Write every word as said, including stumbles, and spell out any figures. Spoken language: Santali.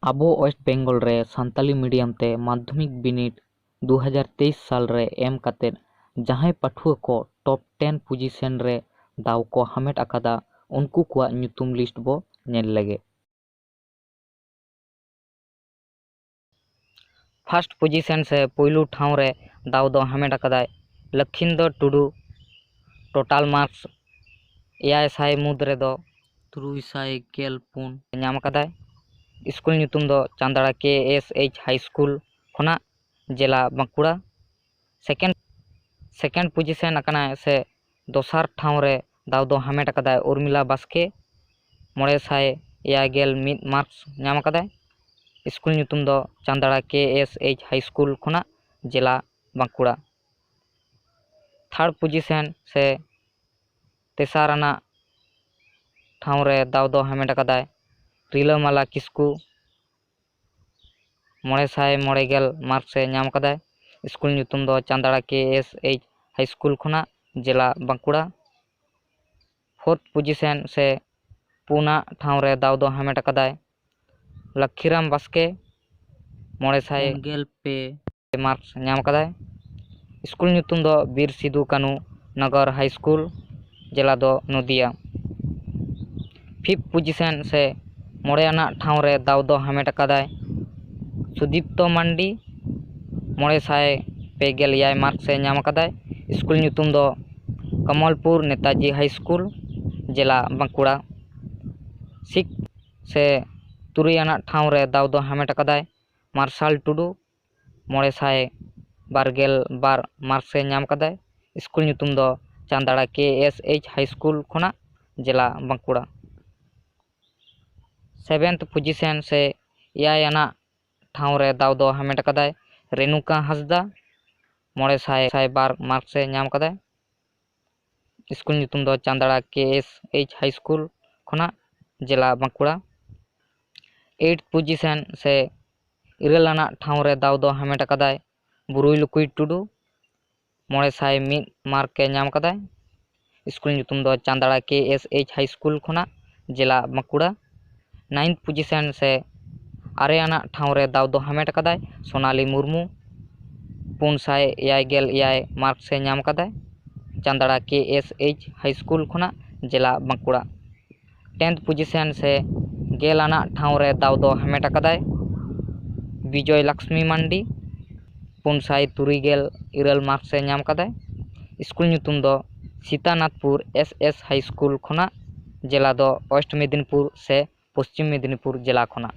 ᱟᱵᱚ ᱳᱭᱮᱥᱴ ᱵᱮᱝᱜᱚᱞ ᱨᱮ ᱥᱟᱱᱛᱟᱞᱤ ᱢᱤᱰᱤᱭᱟᱢ ᱛᱮ ᱢᱟᱫᱽᱫᱷᱚᱢᱤᱠ ᱵᱤᱱᱤᱰ ᱫᱩ ᱦᱟᱡᱟᱨ ᱛᱮᱭᱤᱥ ᱥᱟᱞ ᱨᱮ ᱮᱢ ᱠᱟᱛᱮᱫ ᱡᱟᱦᱟᱸᱭ ᱯᱟᱹᱴᱷᱩᱣᱟᱹ ᱠᱚ ᱴᱚᱯ ᱴᱮᱱ ᱯᱚᱡᱤᱥᱚᱱ ᱨᱮ ᱫᱟᱣ ᱠᱚ ᱦᱟᱢᱮᱴ ᱟᱠᱟᱫᱟ, ᱩᱱᱠᱩ ᱠᱚᱣᱟᱜ ᱧᱩᱛᱩᱢ ᱞᱤᱥᱴ ᱵᱚ ᱧᱮᱞ ᱞᱮᱜᱮ᱾ ᱯᱷᱟᱥᱴ ᱯᱚᱡᱤᱥᱚᱱ ᱥᱮ ᱯᱩᱭᱞᱩ ᱴᱷᱟᱶ ᱨᱮ ᱫᱟᱣ ᱫᱚ ᱦᱟᱢᱮᱴ ᱟᱠᱟᱫᱟᱭ ᱞᱚᱠᱷᱤᱱᱫᱚᱨ ᱴᱩᱰᱩ᱾ ᱴᱳᱴᱟᱞ ᱢᱟᱨᱠᱥ ᱮᱭᱟᱭ ᱥᱟᱭ ᱢᱩᱫᱽ ᱨᱮᱫᱚ ᱛᱩᱨᱩᱭ ᱥᱟᱭ ᱜᱮᱞ ᱯᱩᱱ ᱧᱟᱢ ᱟᱠᱟᱫᱟᱭ᱾ ᱥᱠᱩᱞ ᱧᱩᱛᱩᱢ ᱫᱚ ᱪᱟᱸᱫᱽᱲᱟ ᱠᱮ ᱮᱥ ᱮᱭᱤᱪ ᱦᱟᱭ ᱥᱠᱩᱞ ᱠᱷᱚᱱᱟᱜ, ᱡᱮᱞᱟ ᱵᱟᱸᱠᱩᱲᱟ᱾ ᱥᱮᱠᱮᱱᱰ, ᱥᱮᱠᱮᱱᱰ ᱯᱚᱡᱤᱥᱚᱱ ᱟᱠᱟᱱᱟᱭ ᱥᱮ ᱫᱚᱥᱟᱨ ᱴᱷᱟᱶ ᱨᱮ ᱫᱟᱣ ᱫᱚ ᱦᱟᱢᱮᱴ ᱟᱠᱟᱫᱟᱭ ᱩᱨᱢᱤᱞᱟ ᱵᱟᱥᱠᱮ, ᱢᱚᱬᱮ ᱥᱟᱭ ᱮᱭᱟᱭ ᱜᱮᱞ ᱢᱤᱫ ᱢᱟᱨᱠᱥ ᱧᱟᱢ ᱟᱠᱟᱫᱟᱭ᱾ ᱥᱠᱩᱞ ᱧᱩᱛᱩᱢ ᱫᱚ ᱪᱟᱸᱫᱽᱲᱟ ᱠᱮ ᱮᱥ ᱮᱭᱤᱪ ᱦᱟᱭ ᱥᱠᱩᱞ ᱠᱷᱚᱱᱟᱜ, ᱡᱮᱞᱟ ᱵᱟᱸᱠᱩᱲᱟ᱾ ᱛᱷᱟᱨᱰ ᱯᱚᱡᱤᱥᱚᱱ ᱥᱮ ᱛᱮᱥᱟᱨ ᱟᱱᱟᱜ ᱴᱷᱟᱶ ᱨᱮ ᱫᱟᱣ ᱫᱚ ᱦᱟᱢᱮᱴ ᱟᱠᱟᱫᱟᱭ ᱨᱤᱞᱟᱹᱢᱟᱞᱟ ᱠᱤᱥᱠᱩ, ᱢᱚᱬᱮ ᱥᱟᱭ ᱢᱚᱬᱮ ᱜᱮᱞ ᱢᱟᱨᱠᱥ ᱮ ᱧᱟᱢ ᱟᱠᱟᱫᱟᱭ᱾ ᱥᱠᱩᱞ ᱧᱩᱛᱩᱢ ᱫᱚ ᱪᱟᱸᱫᱽᱲᱟ ᱠᱮ ᱮᱥ ᱮᱭᱤᱪ ᱦᱟᱭ ᱥᱠᱩᱞ ᱠᱷᱚᱱᱟᱜ, ᱡᱮᱞᱟ ᱵᱟᱸᱠᱩᱲᱟ᱾ ᱯᱷᱳᱨᱛᱷ ᱯᱚᱡᱤᱥᱚᱱ ᱥᱮ ᱯᱩᱱᱟᱜ ᱴᱷᱟᱶ ᱨᱮ ᱫᱟᱣ ᱫᱚ ᱦᱟᱢᱮᱴ ᱟᱠᱟᱫᱟᱭ ᱞᱟᱠᱠᱷᱤᱨᱟᱢ ᱵᱟᱥᱠᱮ, ᱢᱚᱬᱮ ᱥᱟᱭ ᱯᱩᱱ ᱜᱮᱞ ᱯᱮ ᱢᱟᱨᱠᱥ ᱧᱟᱢ ᱟᱠᱟᱫᱟᱭ᱾ ᱥᱠᱩᱞ ᱧᱩᱛᱩᱢ ᱫᱚ ᱵᱤᱨ ᱥᱤᱫᱩ ᱠᱟᱹᱱᱩ ᱱᱚᱜᱚᱨ ᱦᱟᱭ ᱥᱠᱩᱞ, ᱡᱮᱞᱟ ᱫᱚ ᱱᱚᱫᱤᱭᱟ᱾ ᱯᱷᱤᱯᱛᱷ ᱯᱚᱡᱤᱥᱚᱱ ᱥᱮ ᱢᱚᱬᱮ ᱟᱱᱟᱜ ᱴᱷᱟᱶ ᱨᱮ ᱫᱟᱣ ᱫᱚ ᱦᱟᱢᱮᱴ ᱟᱠᱟᱫᱟᱭ ᱥᱩᱫᱤᱯᱛᱚ ᱢᱟᱱᱰᱤ, ᱢᱚᱬᱮ ᱥᱟᱭ ᱯᱮ ᱜᱮᱞ ᱮᱭᱟᱭ ᱢᱟᱨᱠᱥ ᱮ ᱧᱟᱢ ᱟᱠᱟᱫᱟᱭ᱾ ᱥᱠᱩᱞ ᱧᱩᱛᱩᱢ ᱫᱚ ᱠᱚᱢᱚᱞᱯᱩᱨ ᱱᱮᱛᱟᱡᱤ ᱦᱟᱭ ᱥᱠᱩᱞ, ᱡᱮᱞᱟ ᱵᱟᱸᱠᱩᱲᱟ᱾ ᱥᱤᱠᱥᱛᱷ ᱥᱮ ᱛᱩᱨᱩᱭ ᱟᱱᱟᱜ ᱴᱷᱟᱶ ᱨᱮ ᱫᱟᱣ ᱫᱚ ᱦᱟᱢᱮᱴ ᱟᱠᱟᱫᱟᱭ ᱢᱟᱨᱥᱟᱞ ᱴᱩᱰᱩ, ᱢᱚᱬᱮ ᱥᱟᱭ ᱵᱟᱨ ᱜᱮᱞ ᱵᱟᱨ ᱢᱟᱨᱠᱥ ᱮ ᱧᱟᱢ ᱟᱠᱟᱫᱟᱭ᱾ ᱥᱠᱩᱞ ᱧᱩᱛᱩᱢ ᱫᱚ ᱪᱟᱸᱫᱟᱲᱟ ᱠᱮ ᱮᱥ ᱮᱭᱤᱪ ᱦᱟᱭ ᱥᱠᱩᱞ ᱠᱷᱚᱱᱟᱜ, ᱡᱮᱞᱟ ᱵᱟᱸᱠᱩᱲᱟ᱾ ᱥᱮᱵᱷᱮᱱᱛᱷ ᱯᱚᱡᱤᱥᱚᱱ ᱥᱮ ᱮᱭᱟᱭ ᱟᱱᱟᱜ ᱴᱷᱟᱶ ᱨᱮ ᱫᱟᱣ ᱫᱚ ᱦᱟᱢᱮᱴ ᱟᱠᱟᱫᱟᱭ ᱨᱮᱱᱩᱠᱟ ᱦᱟᱸᱥᱫᱟ, ᱢᱚᱬᱮ ᱥᱟᱭ ᱵᱟᱨ ᱢᱟᱨᱠᱥ ᱮ ᱧᱟᱢ ᱟᱠᱟᱫᱟᱭ᱾ ᱥᱠᱩᱞ ᱧᱩᱛᱩᱢ ᱫᱚ ᱪᱟᱸᱫᱟᱲᱟ ᱠᱮ ᱮᱥ ᱮᱭᱤᱪ ᱦᱟᱭ ᱥᱠᱩᱞ ᱠᱷᱚᱱᱟᱜ, ᱡᱮᱞᱟ ᱵᱟᱸᱠᱩᱲᱟ᱾ ᱮᱭᱤᱴ ᱯᱚᱡᱤᱥᱚᱱ ᱥᱮ ᱤᱨᱟᱹᱞ ᱟᱱᱟᱜ ᱴᱷᱟᱶ ᱨᱮ ᱫᱟᱣ ᱫᱚ ᱦᱟᱢᱮᱴ ᱟᱠᱟᱫᱟᱭ ᱵᱩᱨᱩᱭ ᱞᱩᱠᱩᱭ ᱴᱩᱰᱩ, ᱢᱚᱬᱮ ᱥᱟᱭ ᱢᱤᱫ ᱢᱟᱨᱠ ᱮ ᱧᱟᱢ ᱟᱠᱟᱫᱟᱭ᱾ ᱥᱠᱩᱞ ᱧᱩᱛᱩᱢ ᱫᱚ ᱪᱟᱸᱫᱽᱲᱟ ᱠᱮ ᱮᱥ ᱮᱭᱤᱪ ᱦᱟᱭ ᱥᱠᱩᱞ ᱠᱷᱚᱱᱟᱜ, ᱡᱮᱞᱟ ᱵᱟᱸᱠᱩᱲᱟ᱾ ᱱᱟᱭᱤᱱᱛᱷ ᱯᱚᱡᱤᱥᱚᱱ ᱥᱮ ᱟᱨᱮ ᱟᱱᱟᱜ ᱴᱷᱟᱶ ᱨᱮ ᱫᱟᱣ ᱫᱚ ᱦᱟᱢᱮᱴ ᱟᱠᱟᱫᱟᱭ ᱥᱳᱱᱟᱞᱤ ᱢᱩᱨᱢᱩ, ᱯᱩᱱ ᱥᱟᱭ ᱮᱭᱟᱭ ᱜᱮᱞ ᱮᱭᱟᱭ ᱢᱟᱨᱠᱥ ᱮ ᱧᱟᱢ ᱟᱠᱟᱫᱟᱭ, ᱪᱟᱸᱫᱽᱲᱟ ᱠᱮ ᱮᱥ ᱮᱭᱤᱪ ᱦᱟᱭ ᱥᱠᱩᱞ ᱠᱷᱚᱱᱟᱜ, ᱡᱮᱞᱟ ᱵᱟᱸᱠᱩᱲᱟ᱾ ᱴᱮᱱᱛᱷ ᱯᱚᱡᱤᱥᱚᱱ ᱥᱮ ᱜᱮᱞ ᱟᱱᱟᱜ ᱴᱷᱟᱶ ᱨᱮ ᱫᱟᱣ ᱫᱚ ᱦᱟᱢᱮᱴ ᱟᱠᱟᱫᱟᱭ ᱵᱤᱡᱚᱭ ᱞᱟᱠᱥᱢᱤ ᱢᱟᱱᱰᱤ, ᱯᱩᱱ ᱥᱟᱭ ᱛᱩᱨᱩᱭ ᱜᱮᱞ ᱤᱨᱟᱹᱞ ᱢᱟᱨᱠᱥ ᱮ ᱧᱟᱢ ᱟᱠᱟᱫᱟᱭ᱾ ᱥᱠᱩᱞ ᱧᱩᱛᱩᱢ ᱫᱚ ᱥᱤᱛᱟᱱᱟᱛᱷᱯᱩᱨ ᱮᱥ ᱮᱥ ᱦᱟᱭ ᱥᱠᱩᱞ ᱠᱷᱚᱱᱟᱜ, ᱡᱮᱞᱟ ᱫᱚ ᱳᱭᱮᱥᱴ ᱢᱮᱫᱤᱱᱤᱯᱩᱨ ᱥᱮ ᱯᱚᱥᱪᱤᱢ ᱢᱮᱫᱤᱱᱤᱯᱩᱨ ᱡᱮᱞᱟ ᱠᱷᱚᱱᱟᱜ᱾